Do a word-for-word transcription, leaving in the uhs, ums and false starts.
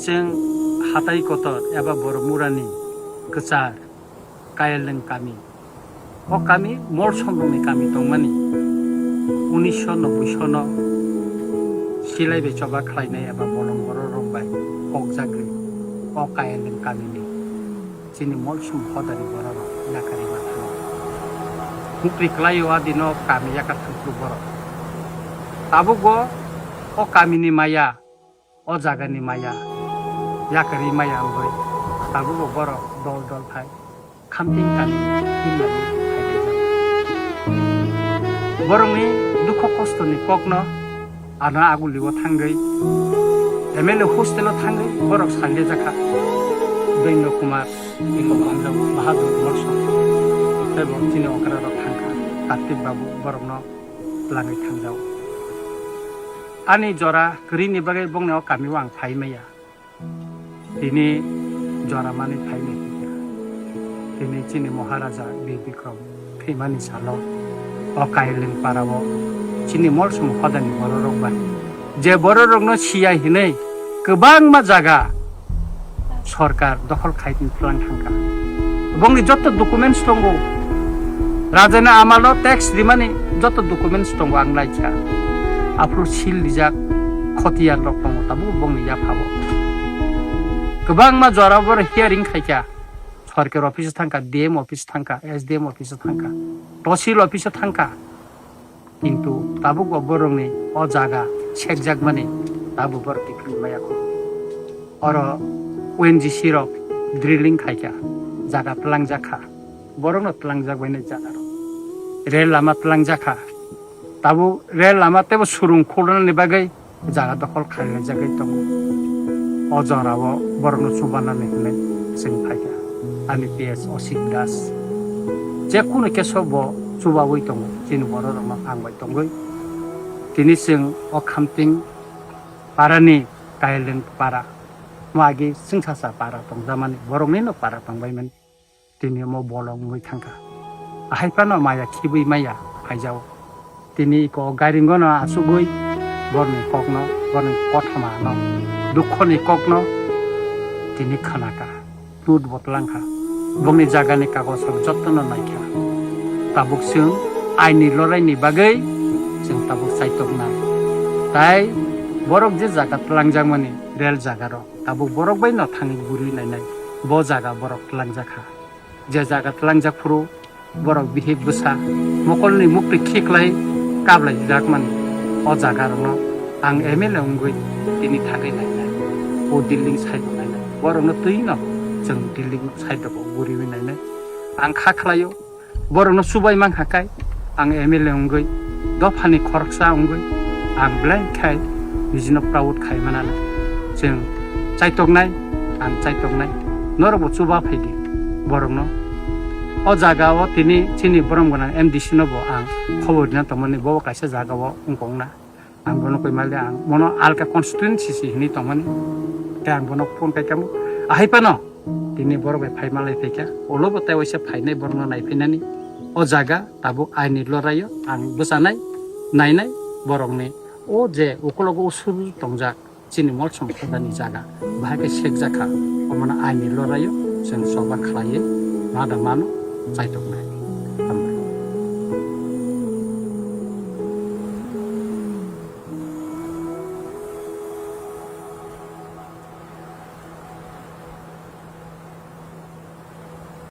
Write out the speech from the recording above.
Chwng hatai kotor eba Boromurani kwchar Kayeleng kami. O kami Molsom rokni kami tongmani. Unisho noboi sono silai bai choba khlainai eba bolong borok rok bai kokjagwi o Kayeleng kamini chini Molsom hodani borok rok yakarwi ma thango. Mukri kwlaio a dino kami yakar thangphuru borok. Tabukbo o kamini maya, o jagani maya, yakarwi maya wngwi tabukbo borok dol dol phai Khamting kami himlai phailaijak. Borokni dukho kostoni kokno ano agulio thangwi M L A hostelo thangwi borok salyajakha. Daindo Kumar, Eko Banjao, Bahadur Molsom, teibo chini okrarok thangkha. Kartik Babu borokno twlangwi thangjao. Ani jora kwrwini bagwi bongni o kamio ang phai maya. Tini jora manwi phai maya. Tini chini Maharaja Bir Bikram thwimani salo o Kayeleng parao chini Molsom hodani bororok bai je bororokno siya hinwi kwbangma jaga sorkar dokhol khai tlang thangkha. Bongni joto documents tongo. Rajani amalo tax rimani joto documents tongo ang naikha. Aphuru seal rijak khotiyar rok tongo tabuk bongni yaphao. Kwbangma jora boro hearing khaikha. Sorkar office thangkha, D M office thangkha, S D M office thangkha, Tosil office thangkha. Kintu tabukbo borokni o jaga sekjakmani tabuk borok kiphilwi maya kho. Oro O N G C rok drilling khaikha, jaga twlangjakha. Borokno twlangjak bainai jaga rok. Rel lama twlangjakha. Tabuk rel lama teibo surung khulnani bagwi jaga dokhol khailajagwi tongo. O jorao borokno chubanani hinwi chwng phaikha. Ani P S Osik Das. Je kunu keso bo chubaui tongo, chini bororokno ang bai tongwi. Tini chwng o Khamting parani Kayeleng para, mo agi Chwngsasa para tongjakmani, boroknino para tongbaimani. Tini omo bolong wngwi thangkha. Ahai phano maya khibwi maya phaijao. Tini iko gairingono asugwi borni kokno, borni kothomano, dukhoni kokno tini khanakha. Tut bo twlangkha. Bongni jagani kagoj rok jottono naikha. Tabuk chwng aini loraini bagwi chwng tabuk chaitoknai. Tai borok je jaga twlangjakmani rel jaga rok tabuk borok bai no thangwi guriwi nainai. Bo jaga borok twlangjakha. Je jaga twlangjak phuru borok bihik bwsa mokolni mukti khiklai kablai jakmani o jaga rokno ang M L A wngwi tini thangwi nainai, o building side o nainai, borokno twino chwng building side o guriwi nainai. Ang kha khlaio, borokno chubai mankha kai ang M L A wngwi dophani khoroksa wngwi ang belai khai nijino proud khai manana. Chwng chaitoknai, ang chaitoknai, norokbo chuba phaidi borokno. O jaga o tini chini borom gwnang M D C no bo ang khobor rina tongmani, bo kaisa jaga o wngkokna. Ang bono koi mali ang bono alka constituency si hinwi tongmani. Tei ang bono phone kai kamo. Ahai phano tini borok bai phai malai phaikha. Ulo bo tei waisa phainai borokno naiphainani. O jaga tabuk aini loraio ang bwchanai, nainai borokni. O je ukulogo usur tongjak chini Molsom khudani jaga. Bahai khe sekjakha. Omono aini loraio chwng choba khlaiwi mada mano chaitoknai.